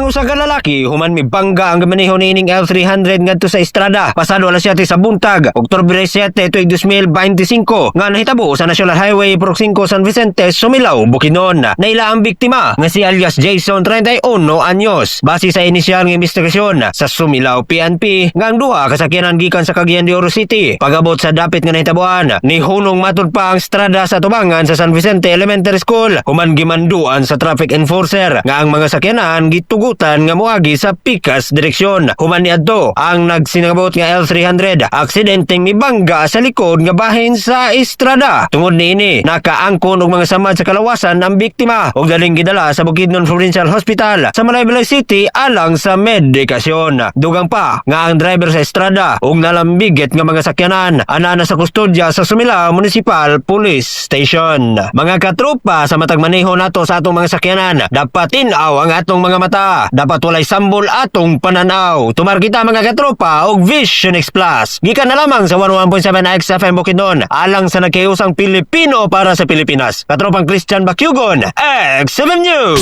ang usa ka lalaki human mibangga ang gamaneho niining L300 ngadto sa estrada pasado alas 7 sa buntag, Oktubre 7, tuig 2025, nga nahitabo sa National Highway, Purok 5, San Vicente, Sumilao, Bukidnon. Naila ang biktima nga si alias Jason, 31 anyos. Base sa inisyal nga investigasyon sa Sumilao PNP, nga ang duha kasakyanan gikan sa Cagayan de Oro City. Pagabot sa dapit nga nahitabuan, nihunong matud pa ang estrada sa tubangan sa San Vicente Elementary School human gimanduan sa traffic enforcer nga ang mga sakyanan gitugutan nga moagi sa pikas direksyon. Human niadto, ang nagsinabot nga L300 aksidenteng mibangga sa likod nga bahin sa estrada. Tungod niini, nakaangkon og mga samad sa kalawasan ang biktima ug daling gidala sa Bukidnon Provincial Hospital sa Malaybalay City alang sa medikasyon. Dugang pa nga ang driver sa estrada ug nalambigit nga mga sakyanan ana na sa kustodya sa Sumilao Municipal Police Station. Mga katropa, sa matag maneho nato sa atong mga sakyanan, dapat tin-aw ang atong mga mata. Dapat walay sambol atong pananaw. Tumar kita, mga katropa, og Vision X Plus. Gikan na lamang sa 101.7 XFM Bukidnon alang sa nagkayusang Pilipino para sa Pilipinas. Katropang Christian Bakyugon, XFM News.